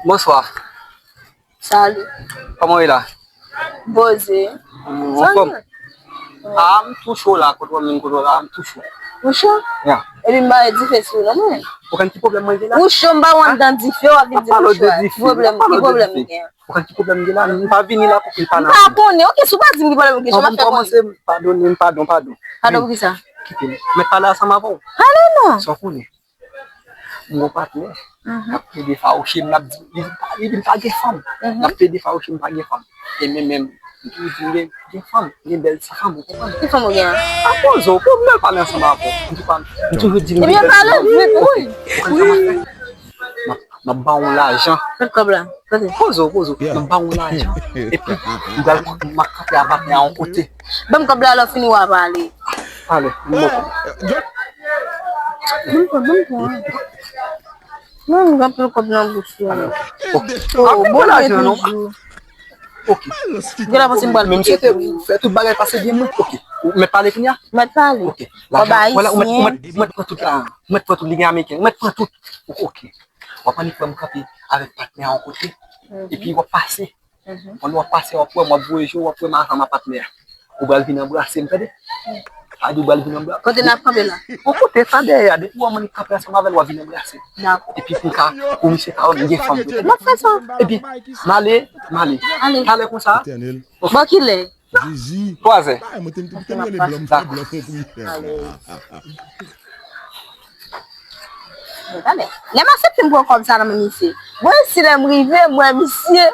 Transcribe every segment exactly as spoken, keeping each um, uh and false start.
Bonswa. Salut. Kòman w ye la? Poze. Ou anfòm? Ah, m tou cho la, kote w menm, kote w la, m tou cho. Ou cho? Ya. Epi m ba dife sou ou non mwen. Ou konn ki pwoblèm mwen gen la? Ou cho, m ba w anndan dife, w ap vin di m ou cho. Ki pwoblèm, ki pwoblèm ou gen? Ou konn ki pwoblèm m gen la? M pa vini la pou pil pale. M pa konnen, oke, si w pa di m ki pwoblèm ou gen, jan m ap fè konnen? Padon, padon, padon. Padon pou kisa? Kite m. Mèt pale ansanm avè w. Ale non. Sa w konnen? M gon patnè k ap plede fawouche m, l ap di li pa, li di m pa gen fanm. L ap plede fawouche m pa gen fanm. E men menm, m toujou di m gen, gen fanm, gen bèl ti fanm, ou konprann? Ki fanm ou gen an? Pa poze w, pou m bèl pale ansanm avè w. M tou pa, m toujou di m gen bèl ti fanm. Ebyen pale vit, wi. Ou konn sa m ap fè? M ap, m ap ba w lajan. Kot kòb la? Kote? Poze w, poze w. M ap ba w lajan. Epi, m pral, m ap kanpe a patnè a yon kote. Ban m kòb la, lè w fini w a pale. Ale, m bon. Ban m pran, ban m pran. Mwen gen anpil kòb nan bouch mwen. Ok. Oh, bon lajan non. Ok. Gen la panse m pral menm si te fè tout bagay pase byen mwen. Ok. Ou mèt pale kounye a? Mèt pale. Ok. Lajan, wala, ou mèt, ou mèt, ou mèt pran tout la. Ou mèt pran tout, li gen ameriken. Ou mèt pran tout. Ok. W ap annik wè m kanpe avèk patnè a yon kote. Epi w ap pase. Pandan w ap pase, w ap wè m, w ap voye je w, w ap wè m ansanm ak patnè a. Ou pral vin anbrase m, tande? Sa di w pral vin anbrase. Kote n ap kanpe la? Ou kote sa dèyè a, depi w wè m annik kanpe ansanm avè l, w ap vin anbrase m. Dakò. Epi pou ka, pou misye ka wè m gen fanm. M ap fè sa. Epi, m ale, m ale. Ale. Talè konsa. Bò kilè? Twazè. Dakò. Talè. Lè m aksepte m pran kòb sa nan men misye. Mwen si lè m rive, m wè misye,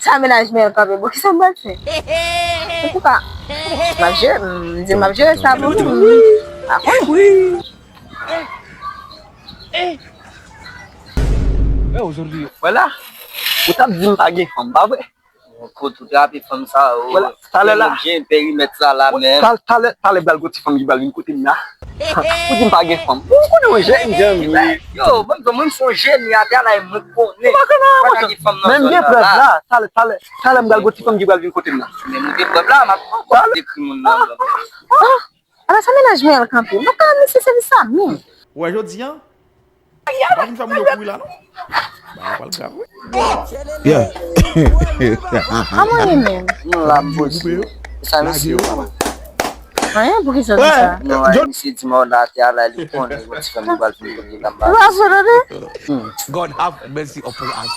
sa mennaj mwen kanpe. Bon, kisa m pral fè? Antouka, m ap jere, m di m ap jere sa pou nou. Pa konnen. Vwala. Ou t ap di m pa gen fanm, pa vre? Kot ou trape fanm sa yo? Vwala, talè la. Byen perimèt sa la menm. Talè, talè pral gon ti fanm ki pral vin kote m la. Ou di m pa gen fanm. Ou konnen mwen jèn, jèn, wi. Yo, bon, bon, mwen m se yon jèn, atè a la, mwen konnen. Ou pa konnen, pa gen fanm nan zòn nan la. Men m gen prèv la. Talè, talè, talè m pral gon ti fanm ki pral vin kote m la. Men nou gen prèv la, m ap ankò dekri moun nan. Ala sa mennaj mwen al kanpe. M pa ka misye sèvis sa menm. Ou wè jodi a? Ou pa vin fè moun yo kouri la non. Bagay pral grav wi. Yeah. Kòman ye menm? Non, la m poze. Sa misye yo. Anyen, pou ki sa di sa? Non, misye di m la atè a la, li konnen yon ti fanm li pral fin kote la m pa. Ou pa vre tande? God have mercy upon us.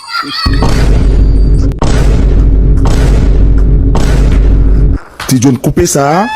Ti John koupe sa.